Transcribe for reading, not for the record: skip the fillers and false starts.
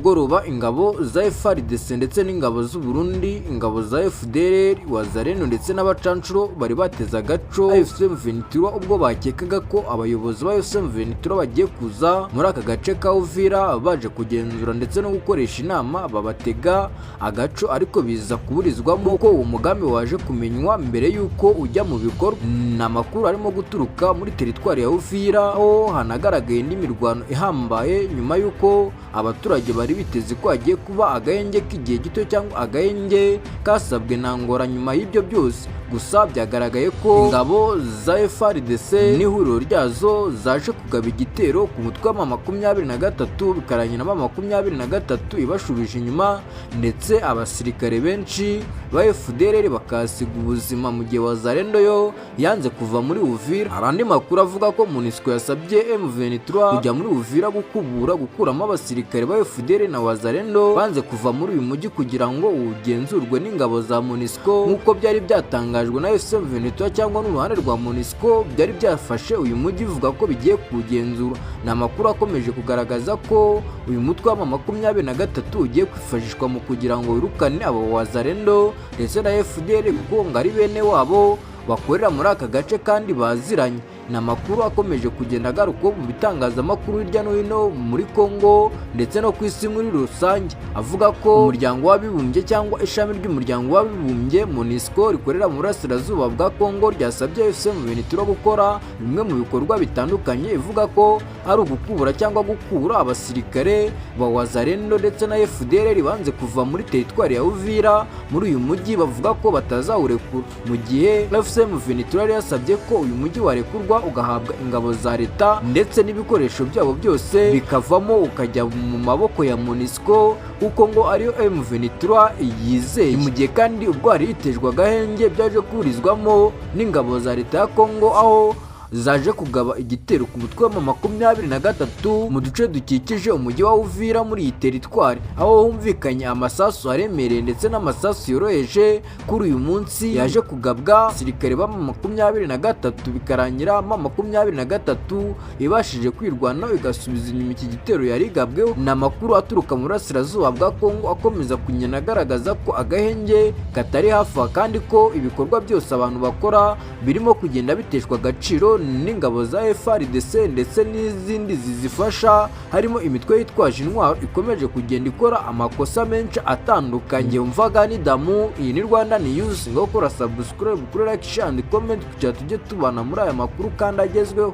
mugoroba ingabo za FARDC ndetse n'ingabo z'u Burundi, ingabo za FDLR, Wazalendo ndetse n'abacancuro bari bateze agaco AFC M23, ubwo bakekaga ko abayobozi ba AFC M23 bagiye kuza muri aka gace ka Uvira baje kugenzura ndetse no gukoresha inama, babatega agaco, ariko biza kuburizwamo kuko uwo mugambi waje kumenywa mbere y'uko ujya mu bikorwa. Ni amakuru arimo guturuka muri teritwari ya Uvira, aho hanagaragaye indi mirwano ihambaye nyuma y'uko abaturage bari biteze ko hagiye kuba agahenge k'igihe gito cyangwa agahenge kasabwe na Angola. Nyuma y'ibyo byose gusa, byagaragaye ko ingabo za FARDC n'ihuriro ryazo zaje kugaba igitero ku mutwe wa 23, bikarangira 23 ibashubije inyuma, ndetse abasirikare benshi ba FDLR bakahasiga ubuzima, mu gihe Wazalendo yo yanze kuva muri Uvira. Hari andi makuru avuga ko MONUSCO yasabye M23 kujya muri Uvira gukubura, gukuramo abasirikare ba FDLR na Wazalendo banze kuva muri uyu mujyi, kugira ngo ugenzurwe n'ingabo za MONUSCO, nk'uko byari byatangajwe na M23 cyangwa n'uruhande rwa MONUSCO byari byafashe uyu mujyi, bivuga ko bigiye kuwugenzura. Ni amakuru akomeje kugaragaza ko uyu mutwe wa 23 ugiye kwifashishwa mu kugira ngo wirukane abo Wazalendo ndetse na FDLR, kuko ngo ari bene wabo bakorera muri aka gace kandi baziranye. Ni amakuru akomeje kugenda agarukwaho mu bitangazamakuru hirya no hino muri Congo ndetse no ku isi muri rusange, avuga ko Umuryango w'Abibumbye cyangwa ishami ry'Umuryango w'Abibumbye MONUSCO rikorera mu burasirazuba bwa Congo ryasabye AFC M23 gukora bimwe mu bikorwa bitandukanye, ivuga ko ari ugukubura cyangwa gukura abasirikare ba Wazalendo ndetse na FDLR banze kuva muri teritwari ya Uvira muri uyu mujyi, bavuga ko batazawurekura, mu gihe AFC M23 yari yasabye ko uyu mujyi warekurwa, ugahabwa ingabo za leta ndetse n'ibikoresho byabo byose bikavamo, ukajya mu maboko ya MONUSCO, kuko ngo ariyo M23 yizeye. Mu gihe kandi ubwo hari hitejwe agahenge, byaje kuburizwamo n'ingabo za leta ya Congo, aho zaje kugaba igitero ku mutwe wa 23 mu duce dukikije umujyi wa Uvira muri iyi teritwari, aho humvikanye amasasu aremereye ndetse n'amasasu yoroheje. Kuri uyu munsi yaje kugabwa abasirikare ba 23, bikarangira 23 ibashije kwirwanaho, igasubiza inyuma iki gitero yari igabweho. Ni amakuru aturuka mu burasirazuba bwa Kongo akomeza kugenda agaragaza ko agahenge katari hafi aha, kandi ko ibikorwa byose abantu bakora birimo kugenda biteshwa agaciro n'ingabo za FARDC ndetse n'izindi zizifasha, harimo imitwe yitwaje intwaro ikomeje kugenda ikora amakosa menshi atandukanye. Mvaga ni Damu, iyi ni Rwanda News. Ngo kora subscribe kuri, like, share and comment kugira tujye tubana muri aya makuru kandi agezweho.